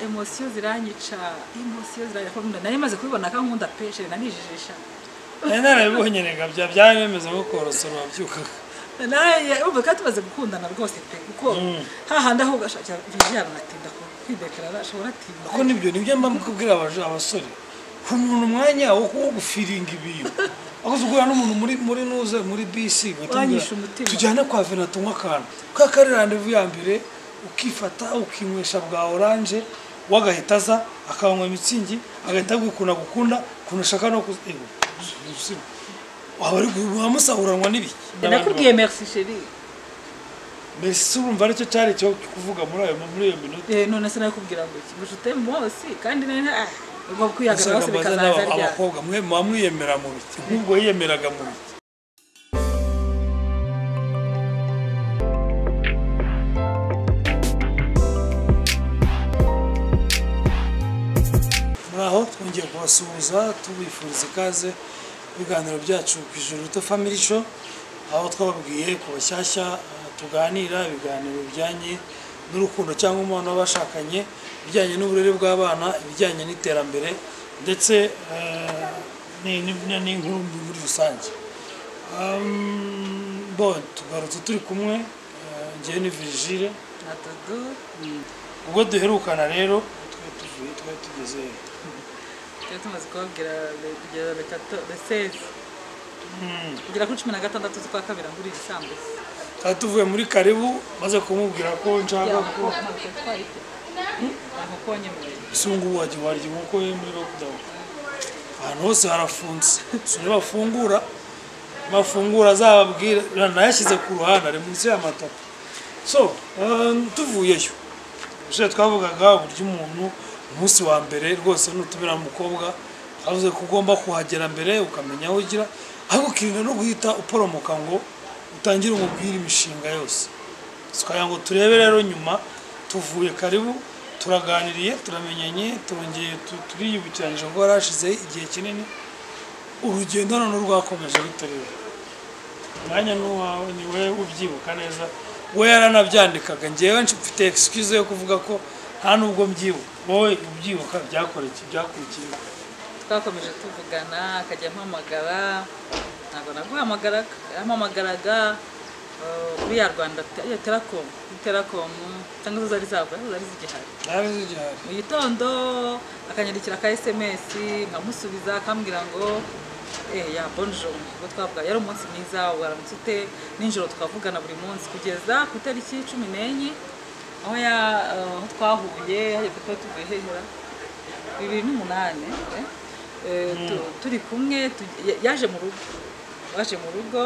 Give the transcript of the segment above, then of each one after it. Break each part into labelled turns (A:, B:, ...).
A: Émotion ziranyica, émotion ziranyica. Nari maze kubibona ko nkunda peshe nanijijisha.
B: Narabibonye rega byari bimeze nko korosora wabyukaga.
A: Naye ubu kandi tumaze gukundana rwose pe kuko hahandi aho gashakira bijyana natinda kwideklara ashobora atinda.
B: Ko nibyo mba mukubwira abasore. Umuntu umwanya wo gufiringa ibintu. Aho uzugura n'umuntu muri nuze muri BC tujyana kwa Vena tunywa akantu. Ka kari rendez-vous ya mbere ukifata ukinywesha bwa orange wagahita aza akanywa mitsingi agahita gukunda gukunda kunushaka no ego. Waba wamusahuranwa n'ibiki?
A: Nakubwiye merci chérie.
B: Merci urumva aricyo cyari cyo kuvuga muri ayo muri iyo minota.
A: None se nakubwira ngo iki? Ngo je t'aime moi aussi kandi nene ubwo kwihagarara hose bikazaza rya.
B: Abakobwa mwe mwamwiyemera mu biki? Nk'ubwo yiyemeraga mu biki? Muraho twongeye kubasuhuza tubifuriza ikaze ibiganiro byacu ku Ijuru Rito Family Show, aho twababwiye ku bashyashya tuganira ibiganiro bijyanye n'urukundo cyangwa umubano w'abashakanye, ibijyanye n'uburere bw'abana, ibijyanye n'iterambere ndetse n'inkuru muri rusange. Bon, tugarutse turi kumwe njyewe ni Virgile
A: na Dodo.
B: Ubwo duherukana rero twari tugeze
A: tumaze kubabwira kugera le 16 kugera kuri 16 z'ukwa kabiri ngurira isambusa.
B: Twari tuvuye muri karibu maze kumubwira ko nshaka ko isungu waje warya inkoko ye muri lockdown. Ahantu hose harafunze, sore bafungura azababwira nayashyize ku ruhande ari munsi y'amatapi. So tuvuyeyo ubushize twavugaga uburyo umuntu umunsi wa mbere rwose nutubera umukobwa avuze ko ugomba kuhagera mbere ukamenya aho ugira, ariko ukirinda no guhita uporomoka ngo utangire umubwire imishinga yose. Tukagira ngo turebe rero nyuma tuvuye karibu turaganiriye turamenyanye turongeye turiyibukiranyije ko harashize igihe kinini urugendo none rwakomeje ruterera. Umwanya n'uwawe ni we ubyibuka neza, we yaranabyandikaga njyewe mfite excuse yo kuvuga ko nta nubwo mbyibuka. Wowe ubyibuka byakurikiye.
A: Twakomeje tuvugana akajya ampamagara, ntabwo naguhamagaraga, yampamagaraga kuri ya Rwanda ya Telecom, Telecom cyangwa zari zavuye zari zigihari.
B: Zari zigihari.
A: Mu gitondo akanyandikira ka SMS nkamusubiza akambwira ngo ya bonjour, ubwo twavuga yari umunsi mwiza waramutse ute, nijoro twavugana buri munsi kugeza ku itariki 14 aho ya twahuye hageze tuvuye hehera 2008 turi kumwe yaje mu rugo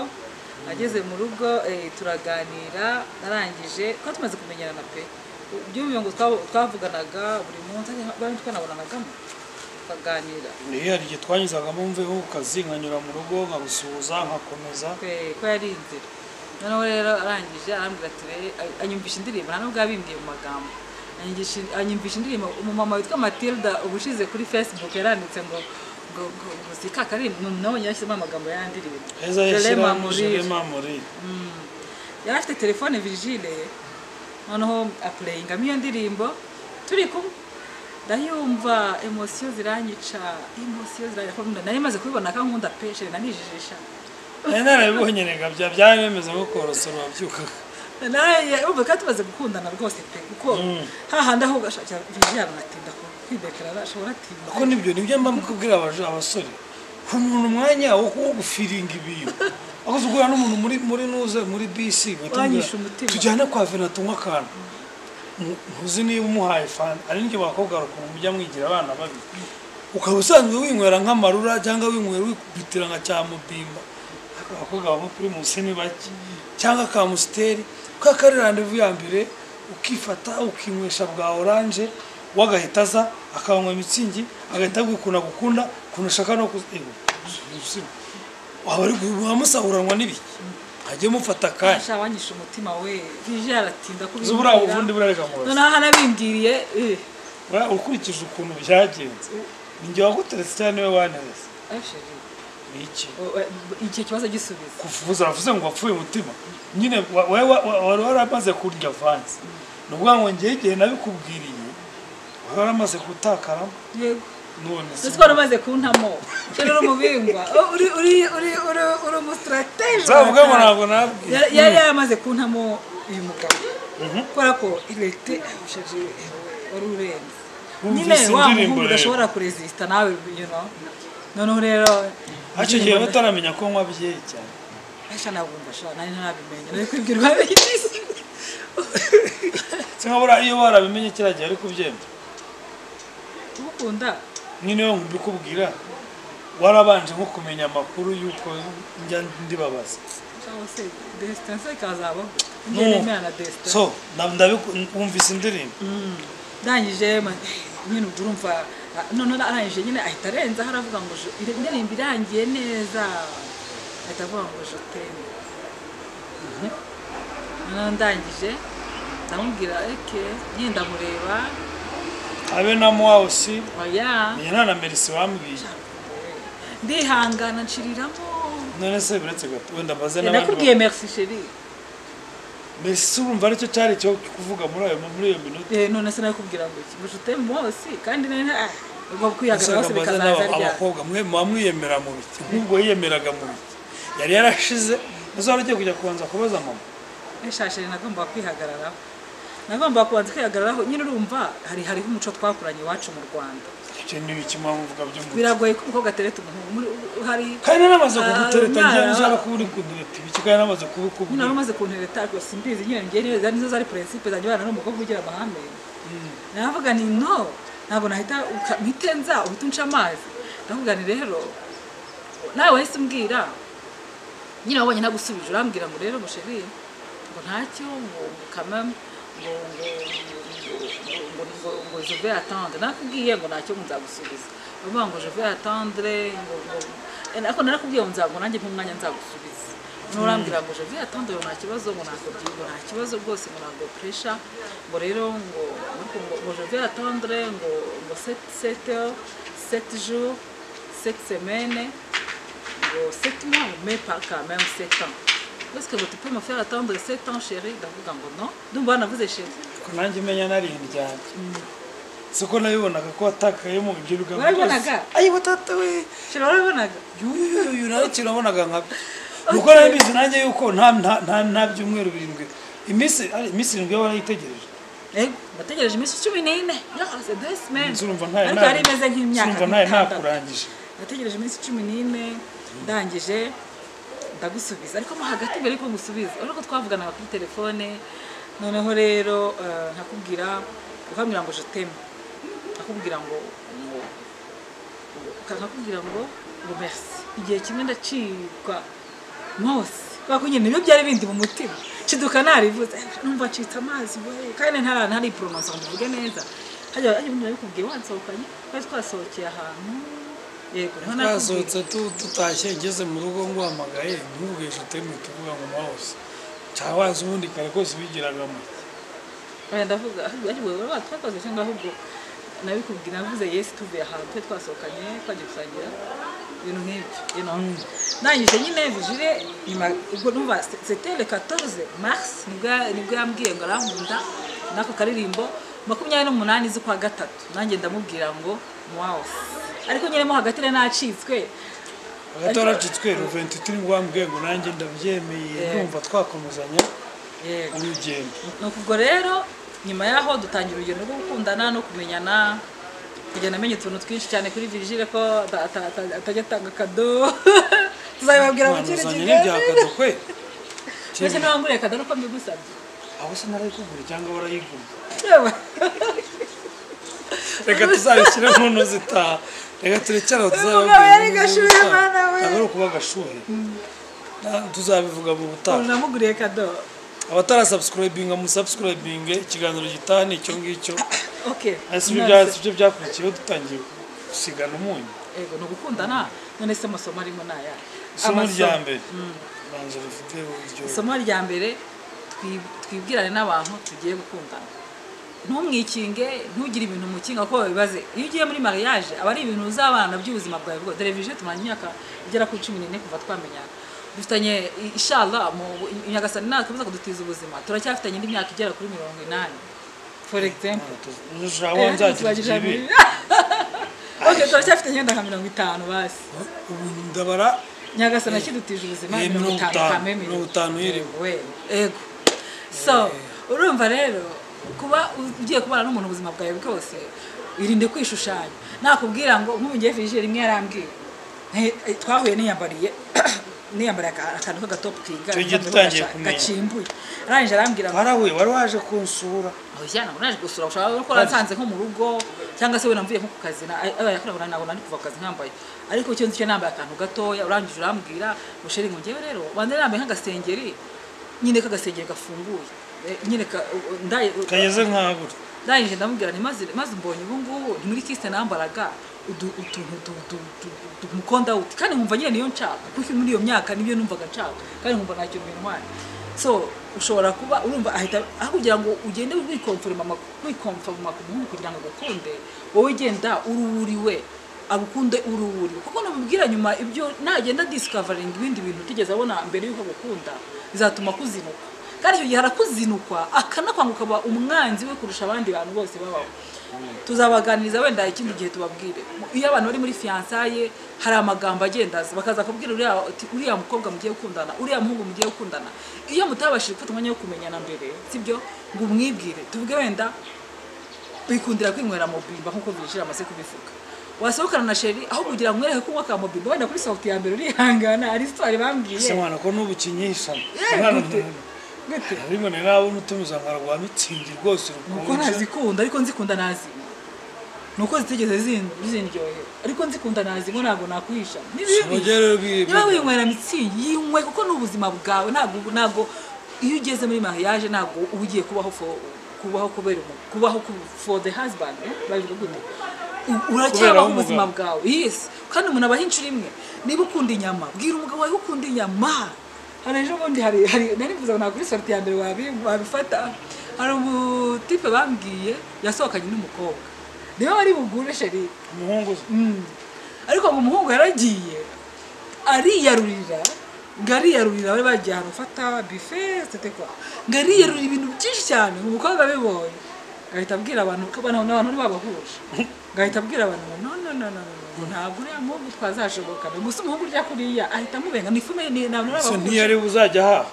A: ageze mu rugo turaganira narangije ko tumaze kumenyerana pe byumve ngo twavuganaga buri munsi bari twanabonanagamo tukaganira.
B: Ni hari igihe twanyuzagamo mveho ku kazi nkanyura mu rugo nkagusuhuza nkakomeza
A: ko yari inzira. Noneho rero arangije arambwira ati anyumvisha indirimbo nta nubwo yabimbwiye mu magambo, anyumvisha indirimbo umumama witwa Matilda ubushize kuri Facebook yaranditse ngo ngo ngo sikakaririmbo nabonye yashyizemo amagambo y'andirimbo yari afite telefone Virgile, noneho aplayingamo iyo ndirimbo turi kumwe ndayumva émotion ziranyica, émotion ziranyica. Nari maze kubibona ko nkunda peshe nanijijisha.
B: Narabibonye rega byari bimeze nko korosora wabyukaga.
A: Naye ubu kandi tumaze gukundana rwose pe kuko hahandi aho gashakira bijyana natinda kwideklara ashobora atinda.
B: Ko nibyo mba mukubwira abasore. Umuntu umwanya wo gufiringa ibintu. Aho uzugura n'umuntu muri nuze muri BC tujyana kwa Vena tunywa akantu. Ntuzi niba umuhaye fan ari n'icyo bakobwa ukuntu mujya mwigira abana babi. Ukaba usanzwe winywera nk'amarura cyangwa winywera wikubitira nka cyamubimba. Abakobwa bamwe Primus ni bake cyangwa ka Musteri ka kari rendez-vous ya mbere ukifata ukinywesha bwa orange wagahita aza akanywa mitsingi agahita gukunda gukunda kunushaka no ego. Waba wamusahuranwa n'ibiki? Hajye mufata akanya.
A: Sha wanyisha umutima we Virgile aratinda
B: kubibwira. Zubura ubundi burareka mubaza.
A: Noneho hanabimbwiriye
B: ukurikije ukuntu byagenze ninjye waguteretse cyane we wanteretse. Iki
A: icyo kibazo gisubiza
B: kuvuza aravuze ngo wapfuye umutima nyine wari waramaze kurya avance ni ukuvuga ngo njye igihe nabikubwiriye Waramaze gutakaramo.
A: Yego.
B: None se
A: twari umaze kuntamo chéri, uri umubingwa, uri uri uri uri uri umu stratège.
B: Nzavuga ngo ntabwo nabwiye.
A: Yari yaramaze kuntamo uyu mugabo, kubera ko irete chéri wari urenze nyine.
B: Wumvise
A: Wa
B: indirimbo
A: muhungu
B: rero.
A: udashobora kuresista nawe, noneho rero
B: Icyo gihe bataramenya ko nywa byeri cyane.
A: Asha, nabwumva sha, nari ntarabimenya, nari kwibwirwa n'iki?
B: Se nkabura iyo warabimenye kiriya gihe ari kubyemera?
A: Tugukunda.
B: Nyine yo mbikubwira warabanje nko kumenya amakuru y'uko njya ndibabaza.
A: Cyangwa se destin se ikazabaho.
B: No.
A: Njye nemera na destin.
B: So wumvise indirimbo.
A: Ndangije nyine ubwo urumva, none arangije nyine ahita arenzaho, aravuga ngo indirimbo irangiye neza, ahita avuga ngo "Je t'aime". Noneho ndangije ndamubwira eke nyine, ndamureba.
B: Habe na moi aussi.
A: Oya.
B: Menya nta na merci wambwiye.
A: Ndihangana nshiriramo.
B: None se uretse gato wenda mbaze n'abandi.
A: Nakubwiye merci chéri.
B: Merci, urumva aricyo cyari cyo kuvuga muri iyo minota?
A: Eh, none se nakubwira ngo iki? Ngo "Je t'aime moi aussi"? Kandi nari ubwo kwihagarara hose
B: Mbaze
A: bikazaza
B: n'aba-
A: ryari?
B: Abakobwa mwe muba mwiyemera mu biki? Nk'ubwo yiyemeraga mu biki? Yari yarashize, ese wari ugiye kujya kubanza kubaza mama?
A: Eshashe, nagomba kwihagararaho, nagomba kubanza kwihagararaho nyine. Urumva hariho umuco twakuranye iwacu mu Rwanda.
B: Icyo ni ibiki muba muvuga by'umuco?
A: Biragoye ko umukobwa atereta umuhungu. Hari
B: Kandi namaze
A: Ah,
B: kugutereta njye.
A: umwana-
B: Ushaka kuba uri kuntereta ibiki kandi namaze
A: Nyine
B: kubikubwira?
A: wari umaze kuntereta, ariko simbizi nyine, njye nizo nizo zari principe zanjye bana n'umukobwa ugira amahame. Navuga nti no, ntabwo nahita mpite nza uhita unca amazi. Ndavuga nti rero nawe wahise umbwira nyine, wabonye ntagusubije, urambwira ngo rero ngo chéri, ngo ntacyo, ngo kameme, ngo je vais attendre. Nakubwiye ngo ntacyo, ngo nzagusubiza. Bavuga ngo je vais attendre, ngo ariko narakubwiye ngo nzago nanjye nk'umwanya nzagusubiza. Noneho urambwira ngo je vais attendre, ngo nta kibazo, ngo ntabwo ngo nta kibazo rwose, ngo ntabwo pressure, ngo rero ngo je vais attendre, ngo 7 heures, 7 jours, 7 semaines, ngo 7 mois, mais pas quand même 7 ans. Est-ce que tu peux me faire attendre 7 ans, chérie? Ndavuga ngo non. Ndumva wanavuze chérie.
B: Ko nanjye umenya nari indyarya, siko nabibonaga ko watakayemo ibyo bigambo.
A: Warabibonaga?
B: Ayiwa tata we!
A: Chérie, warabibonaga?
B: Yuyuyuyu, nawe ikintu wabonaga nkabyo nuko nari mbizi nanjye yuko nta byumweru 7, iminsi 7 yo warayitegereje.
A: Ego, nategereje iminsi 14 yose, 2 semaines.
B: Urumva ntaye
A: Ariko yari imeze nk'imyaka
B: urumva ntaye
A: nk'itandatu.
B: Ntakurangije.
A: Nategereje iminsi 14, ndangije ndagusubiza. Ariko mo hagati, mbere yuko ngusubiza, urabona ko twavuganaga kuri telefone. Noneho rero nkakubwira, ukambwira ngo "Je t'aime", nkakubwira ngo merci. Igihe kimwe ndacikwa mose, kubera ko nyine nibyo byari bindi mu mutima, nshiduka narivuze, numva ncitse amazi we, kandi ntari prononcer ngo mbivuge neza. Hajya ubundi nabikubwiye wansohokanye, twari twasohokeye ahantu, yego, niho nakubwiye.
B: Twasohotse tutashye, ngeze mu rugo nguhamagaye, ntubwiye je t'aime, tuvuga ngo moi aussi, cyangwa wazi ubundi kare kose wigiragamo.
A: Oya, ndavuga ahubwo ahubwo twakoze, cyangwa ahubwo nabikubwiye, navuze yes tuvuye ahantu twari twasohokanye, twagiye gusangira, ibintu nk'ibyo. Ndangije nyine Vigile nyuma ubwo numva c'était le 14 mars, nibwo yambwiye ngo arankunda n'ako karirimbo. 28 z'ukwa gatatu nanjye ndamubwira ngo moi aussi. Ariko nyine mo hagati rero nacitswe.
B: Hagati waracitswe. Le 23 ngo wambwiye ngo nanjye ndabyemeye, ndumva twakomezanya urugendo.
A: Nuko ubwo rero nyuma yaho dutangira urugendo rwo gukundana no kumenyana, kugenda amenya utuntu twinshi cyane kuri Virgile, ko atajya atanga cadeau, tuzabibabwira mu kindi
B: Mwana, uzanye n'ibya
A: kiganiro.
B: cadeau kwe.
A: Mbese niba cadeau nuko mbigusabye?
B: Aho se narayikugura cyangwa warayigura?
A: Yewe.
B: Reka tuzabishyire mu nto zitaha, reka turekere aho.
A: Uyu
B: Tuzababwira
A: mugabo yari
B: mu
A: gashuhe,
B: butaha.
A: mwana we.
B: Ntabwo ari ukuba agashuhe. Tuzabivuga mu butaha.
A: Ubu namuguriye cadeau.
B: Abatarasubscribinga, musubscribinge. Ikiganiro gitaha ni icyo ngicyo.
A: Okay.
B: Ese ibyo ibyo byakurikiyeho, dutangiye gusigana umunyu.
A: Ego, ni ugukundana. None se amasomo arimo ni ayahe?
B: Isomo rya mbere, banza rifite uburyo.
A: Isomo rya mbere, twibwirane n'abantu tugiye gukundana. Ntumwikinge, ntugire ibintu umukinga, kuko babibaze iyo ugiye muri mariage aba ari ibintu uzabana by'ubuzima bwawe bwose. Dore Virgile tumaranye imyaka igera kuri 14 kuva twamenyana. Dufitanye, inshallah, mu Nyagasani nakomeza kudutiza ubuzima, turacyafitanye indi myaka igera kuri 80. For example.
B: Ushobora nzagira ibi.
A: Okay, turacyafite imyenda nka 50 basi.
B: Ubu ndabara
A: Nyagasana kidutije ubuzima 50 kameme.
B: 50 yirimo.
A: We. Ego. So, urumva rero kuba ugiye kubana n'umuntu ubuzima bwawe bwose irinde kwishushanya. Nakubwira ngo nk'ubu Virgile rimwe yarambwiye. Twahuye niyambariye niyambariye akantu k'agatopu kiga gacimbuye. Arangije arambwira ngo
B: warahuye wari waje kunsura.
A: Oya ntabwo naje gusura ushobora gukora nsanze nko mu rugo cyangwa se we namvuye nko ku kazi na yakorera nabona ndi kuva ku kazi nkambaye. Ariko icyo nzi cyo nambaye akantu gatoya urangije urambwira ngo sheri ngo ngewe rero wanze nambaye nk'agasengeri nyine k'agasengeri gafunguye. Nyine ndaye
B: kageze nk'abura.
A: Ndangije ndamubwira nti maze mbonye ubu ngubu ni muri kiste nambaraga utuntu mukonda uti kandi nkumva nyine niyo nshaka kuko muri iyo myaka nibyo numvaga nshaka kandi nkumva nta kintu bintwaye. So ushobora kuba urumva ahita aho kugira ngo ugende wikonforma ku muhungu kugira ngo agukunde wowe genda ururiwe agukunde ururiwe kuko namubwira nyuma ibyo nagenda discovering ibindi bintu utigeze abona mbere yuko agukunda bizatuma kuzinuka. Kandi icyo gihe arakuzinukwa akanakwanga ukaba umwanzi we kurusha abandi bantu bose babaho. Tuzabaganiriza wenda ikindi gihe tubabwire. Iyo abantu bari muri fiançailles hari amagambo agenda aza bakaza kubwira uriya mukobwa mugiye gukundana, uriya muhungu mugiye gukundana. Iyo mutabashije gufata umwanya wo kumenyana mbere, sibyo ngo umwibwire. Tuvuge wenda bikundira kwinywera mobimba nkuko Virgile amaze kubivuga. Wasohokana na sheri aho kugira ngo mwereke kunywa ka mobimba wenda kuri sortie ya mbere urihangana ari story bambwiye.
B: Se mwana ko n'ubukinyisha.
A: Gute?
B: Ariko ni nabo nutumiza nkarwa mitsingi rwose
A: rukunze. Nuko nazikunda ariko nzikunda nazi. Nuko zitigeze zindyohera. Ariko nzikunda nazi ngo ntago nakwisha. Ni bibi. Niba winywera mitsingi yinywe kuko n'ubuzima bwawe ntago iyo ugeze muri mariage ntago uba ugiye kubaho kubaho kubera kubaho for the husband bavuga gute? Uracyabaho ubuzima bwawe. Yes. Kandi umuntu abaho inshuro imwe. Niba ukunda inyama, bwira umugabo wawe ukunda inyama. Hari ejo bundi hari nari mvuze ngo naguri sortie ya mbere wabifata. Hari umutipe bambwiye yasohokanye n'umukobwa. Niba wari bugure sheri
B: umuhungu.
A: Ariko ngo umuhungu yaragiye ariyarurira, ngariyarurira bari bagiye ahantu fata buffet c'était quoi. Ngariyarurira ibintu byinshi cyane umukobwa abibonye. Ngahita abwira abantu ko abantu n'abantu babahuje. Ngahita abwira abantu no no no no no ntabwo uriya muhungu twazashoboka. Gusa umuhungu urya kuriya ahita amubenga nifume ni ntabwo
B: nabahuje. So ntiyari buzajya ha.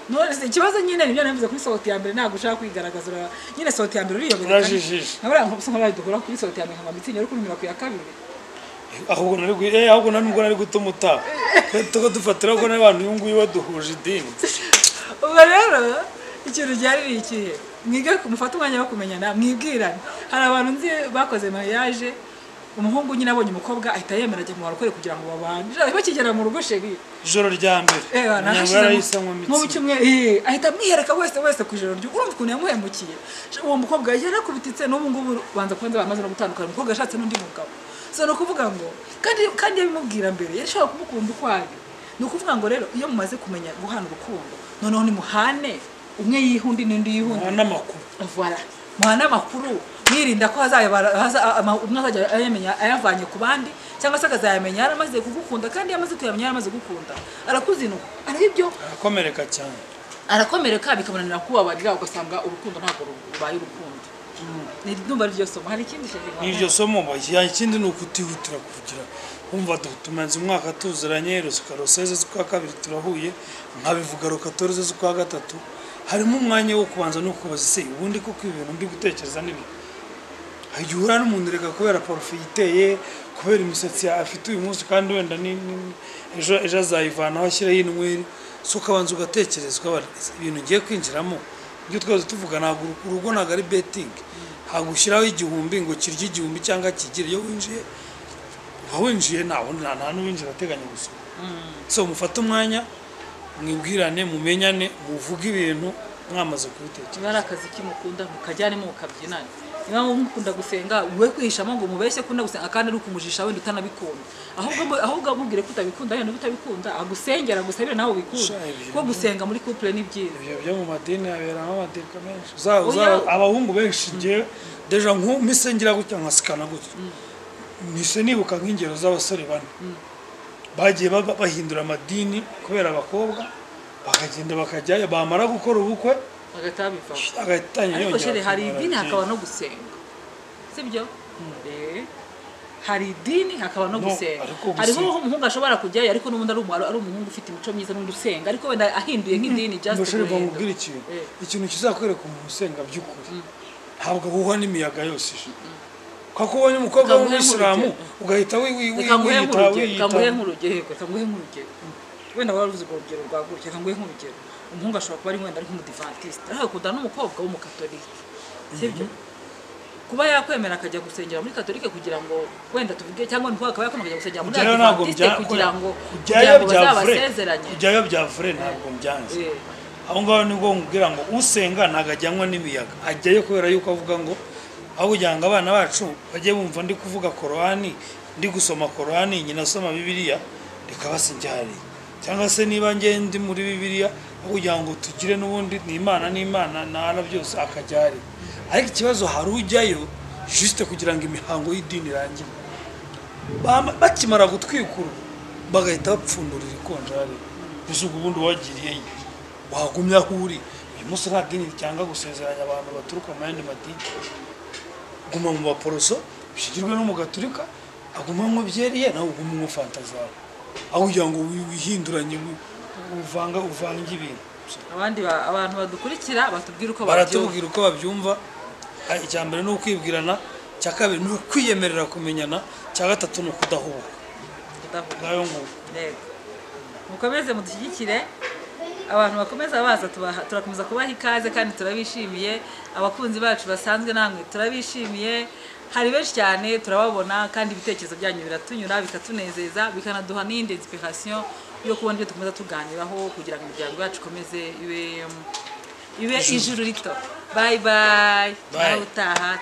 A: None se ikibazo nyine nibyo navuze kuri sortie ya mbere ntabwo ushaka kwigaragaza nyine sortie ya mbere uriyobera.
B: Urajijije.
A: Nabura nko gusa dukora kuri sortie ya mbere nka mitsingi ariko urumira ku ya kabiri.
B: Ahubwo nari ahubwo nubwo nari gutuma utaha. Tuko dufatira ko n'abantu uyu nguyu baduhuje idini.
A: Ubwo rero ikintu cyari ikihe? Mwige mufate umwanya wo kumenyana mwibwirane. Hari abantu nzi bakoze mariage umuhungu nyine abonye umukobwa ahita yemera ajya mu barokore kugira ngo babane. Bakigera mu rugo sheri
B: ijoro rya mbere.
A: Mu cyumwe ahita amwihereka wese ku ijoro ryo urumva ukuntu yamuhemukiye. Uwo mukobwa yarakubititse n'ubu ngubu banza kubanza bamaze no gutandukana umukobwa yashatse n'undi mugabo. So no kuvuga ngo kandi yabimubwira mbere yarashobora kumukunda uko ari. Ni ukuvuga ngo rero iyo mumaze kumenya guhana urukundo noneho ni muhane umwe yihundi n'undi yihundi.
B: Muhana amakuru.
A: Voilà. Muhana amakuru mwirinda ko umwe azajya ayamenya ayavanye ku bandi cyangwa se akazayamenya yaramaze kugukunda kandi yamaze kuyamenya yaramaze gukunda arakuzinuka aribyo
B: arakomereka cyane
A: arakomereka bikamunanira kubabarira ugasanga urukundo ntabwo rubaye urukundo. Ni ndumva iryo somo hari ikindi sheri
B: ni iryo somo ikindi ni ukutihutira kuvugira umva tumanze umwaka tuziranye rusika z'ukwa kabiri turahuye nkabivuga rukatoroze z'ukwa gatatu harimo umwanya wo kubanza no kubaza se ubundi kuko ibintu ndi gutekereza nibi. Hajyura n'umuntu reka kubera parufe yiteye kubera imisatsi afite uyu munsi kandi wenda ni ejo azayivanaho ashyiraho inweri so ukabanza ugatekereza ibintu ngiye kwinjiramo. Ibyo twese tuvuga ntabwo urugo ntabwo ari betting ntabwo ushyiraho 1000 ngo kirye 1000 cyangwa kigire iyo winjiye uba winjiye nta n'uwinjira ateganya gusohoka. So mufate umwanya mwibwirane mumenyane muvuge ibintu mwamaze kubitekereza.
A: Niba ari akazi kimukunda mukajyane mukabyinane. Niba mukunda gusenga we kwihishamo ngo mubeshye kunda gusenga kandi ari ukumujisha wenda utanabikunda. Ahubwo amubwire ko utabikunda yenda utabikunda agusengera agusabire nawe ubikunda. Kuko gusenga muri couple ni byiza.
B: Ibyo byo mu madini haberamo amadeka menshi. Abahungu benshi ngewe deja nkumisengera gutya nkasikana gutya. Mise nibuka nk'ingero z'abasore bane. Bagiye bahindura amadini kubera abakobwa bakagenda bakajyayo bamara gukora ubukwe
A: Bagahita babivaho.
B: Agahita
A: Ariko
B: yongera
A: chéri, hari
B: kumara
A: idini
B: byinshi.
A: hakaba no gusenga, sibyo? Hari idini hakaba no
B: No,
A: gusenga.
B: ariko
A: Hariho
B: gusenga-
A: umuhungu ashobora kujyayo, ariko n'ubundi ari umuhungu ufite imico myiza n'undi usenga, ariko wenda ahinduye nk'idini, just
B: Ngo chéri,
A: guhindura.
B: nkubwire ikintu. Ikintu kizakwereka umuntu usenga by'ukuri, ntabwo ahuhwa n'imiyaga yose ije, kuko ubonye umukobwa
A: Reka nguhe
B: w'umuyisilamu
A: nk'urugero.
B: ugahita
A: Reka nguhe
B: wiyita
A: nk'urugero, reka
B: wiyita
A: nguhe nk'urugero, reka nguhe nk'urugero. Wenda wari uzi urwo rugero rwa gutya, reka nguhe nk'urugero. Umuhungu ashobora kuba ari wenda ari nk'umudivantiste, ariko agakundana n'umukobwa w'umukatolike, sibyo? Kuba yakwemera akajya gusengera muri katolike kugira ngo wenda tuvuge, cyangwa umukobwa akaba yakwemera akajya gusengera muri
B: Kujyayo ntabwo
A: adivantiste kugira ngo
B: kujyayo
A: kugira ngo
B: bya vrai,
A: bazabasezeranye.
B: Kujyayo bya vrai ntabwo mbyanze. Aho ngaho nibwo nkubwira ngo usenga ntabwo ajyanwa n'imiyaga, ajyayo kubera yuko avuga ngo aho kugira ngo abana bacu bajye bumva ndi kuvuga Korani, ndi gusoma Korani, nyina asoma Bibiliya, reka basinjyariye, cyangwa se niba njye ndi muri Bibiliya, aho kugira ngo tugire n'ubundi ni Imana n'Imana na Allah byose, akajya hariya. Ariko ikibazo, hari ujyayo juste kugira ngo imihango y'idini irangire. Bakimara gutwikura bagahita bapfundurira ikonja hariya. Mbese ubwo ubundi wagiriyeyo wagumya aho uri? Uyu munsi nta dini cyangwa gusezeranya abantu baturuka mu yandi madini. Guma mu baporoso ushyigirwe n'umugaturika, aguma anywa byeri ye, nawe ugume unywa fanta zawe, aho kugira ngo wihinduranye, uvanga uvange ibintu.
A: Abandi abantu badukurikira batubwira uko babyumva.
B: Baratubwira uko babyumva. Icya mbere ni ukwibwirana, icya kabiri ni ukwiyemerera kumenyana, icya gatatu ni ukudahubuka.
A: Kudahubuka.
B: Ngayo nguko.
A: Yego, mukomeze mudushyigikire. Abantu bakomeza baza, turakomeza kubaha ikaze kandi turabishimiye. Abakunzi bacu basanzwe namwe turabishimiye, hari benshi cyane turababona, kandi ibitekerezo byanyu biratunyura, bikatunezeza, bikanaduha n'iyindi inspiration yo kubona ibyo dukomeza tuganiraho kugira ngo imiryango yacu ikomeze ibe ijuru rito. Bye bye.
B: Bye.
A: Nawe utaha.